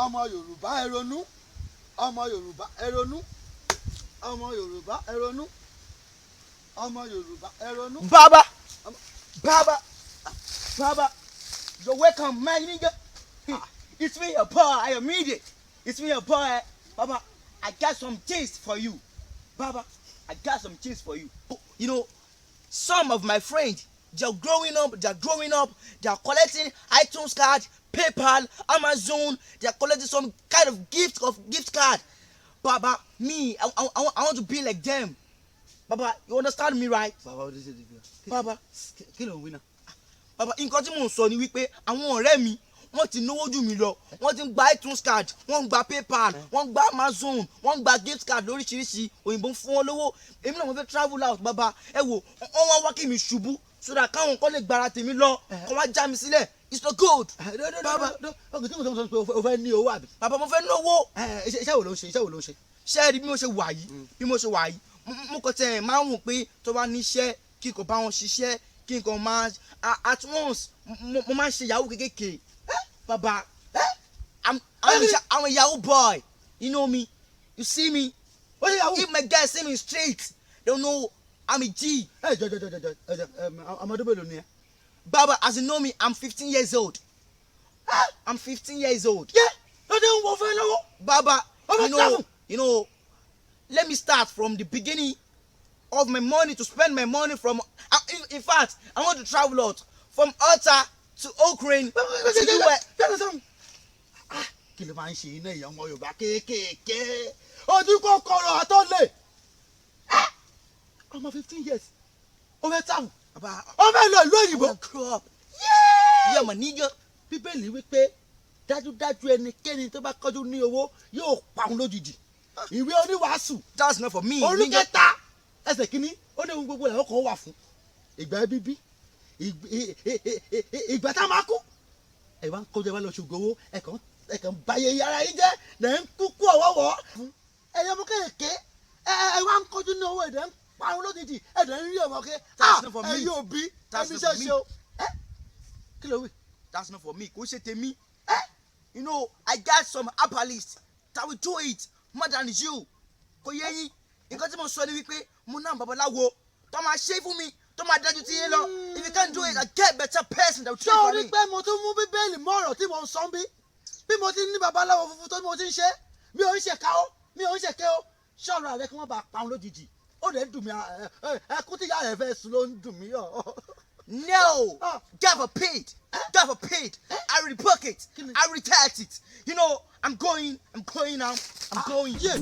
Ọmọ Yorùbá, ẹ ronú. Ọmọ Yorùbá, ẹ ronú. Ọmọ Yorùbá, ẹ ronú. Ọmọ Yorùbá, ẹ ronú. Baba, Baba, Baba, you're welcome, man, nigga. It's me, your boy. I am idiot. It's me, your boy. Baba, I got some gist for you. Baba, I got some gist for you. Some of my friends, they're growing up, they're growing up, they're collecting iTunes card, PayPal, Amazon, they're collecting some kind of gift card. Baba, me, I want to be like them. Baba, you understand me, right? Bàbá, ó dé sí ibi. Baba. Kí ló ń wí náà? Bàbá, nǹkan tí mò ń sọ ni wípé àwọn ọ̀rẹ́ mi, wọ́n ti náwó jù mí lọ. Wọ́n ti ń gba iTunes card, wọ́n ń gba PayPal, wọ́n ń gba Amazon, wọ́n ń gba gift card lóríṣiríṣi. Òyìnbó ń fún wọn lówó. Èmi náà, mo fẹ́ travel out. Bàbá, ẹ wò, wọ́n wá wá kí mi ṣubú so that káwọn kọ́ lè gbára tèmi lọ, kọ́ wá já mi sílẹ̀. It's not good. Bàbá, ọkùnrin tí mo sọ pé o fẹ́ ní owó, àbí? Bàbá, mo fẹ́ náwó. Iṣẹ́ wo ló ń ṣe? Iṣẹ́ wo ló ń ṣe? Ṣé ẹ rí bí mo ṣe wà yìí? Bí mo ṣe wà yìí, mo kàn tẹ̀ máa ń wò pé tó bá níṣẹ́, kí n kò bá wọn ṣiṣẹ́, kí n kàn máa at once, mo máa ń ṣe yahoo kékèké. Bàbá, I'm a yahoo boy. You know me, you see me. Ó ṣe yahoo. If my guys see me in street, they know I'm a G. Ẹ jọ jọ jọ jọ jọ, ọmọ ọdún mélòó ni ẹ? Baba, as you know me, I'm 15 years old. I'm 15 years old. Yẹ ló dé ń wọ fẹ́ lọ́wọ́. Baba, Oh, you know, travel. Let me start from the beginning of my money to spend my money from. In fact, I want to travel out from Ota to Ukraine to US. Kí ló máa ń ṣe iná ìyá ọmọ Yorùbá kéékèèké, ojú kòkòrò àtọ́lẹ̀? Ọmọ 15 years, ó fẹ́ travel. Baba, Ó fẹ́ lọ ìlú I òyìnbó. wanna grow up. Yeah, my nigga. Bíbélì wípé dájúdájú, ẹnikẹ́ni tó bá kọjú ní owó yóò parun lójijì. Ìwé Oníwàásù That's not for me, orí nigga. 3, ẹsẹ̀ 1, ó ní ohun gbogbo làwọn kan wà fún ìgbà bíbí, ìgbà tá a máa kú. Ẹ wá ń kọjá, ẹ wá lọ ṣògo owó, ẹ kàn báyé ara yín jẹ́, lẹ́ ń kúkú ọ̀wọ́wọ́. Ẹ̀yẹ ọmọ kéèké, ẹ wá ń kọjú ní owó, ẹ̀dẹ̀ ń parun lójijì, ẹ̀dẹ̀ ń rí ọmọ ké. That's not for me. Ẹ̀yin òbí, That's ẹni not iṣẹ́ for me. ṣe o. Ẹ kí ló wí? That's not for me. Kò ṣe tèmi. I got some herbalists that will do it more than you. Kò yé yín. Nǹkan tí mo sọ ni wípé mo náà babaláwo tó máa ṣe fún mi, tó máa dájú tí yín lọ. If you can't do it, I get better person that will do Ṣé it o for rí me. pé mo tún mú Bíbélì mọ́ ọ̀rọ̀ tí mo ń sọ bí? Bí mo ti ní babaláwo funfun tó bí mo ti ń ṣe, mi ò ń ṣèkà ó, mi ò ń ṣèké ó. Ṣọ́ọ̀rọ̀ rẹ kí wọ́n bá parun lójijì. Ó lè ń dùn mí, ẹkún tí ìyá rẹ fẹ́ sùn ló ń dùn mí. No! Ah. God forbid! God forbid! I rebuke it! I retire it! I'm going, I'm going now. I'm going. Yeah.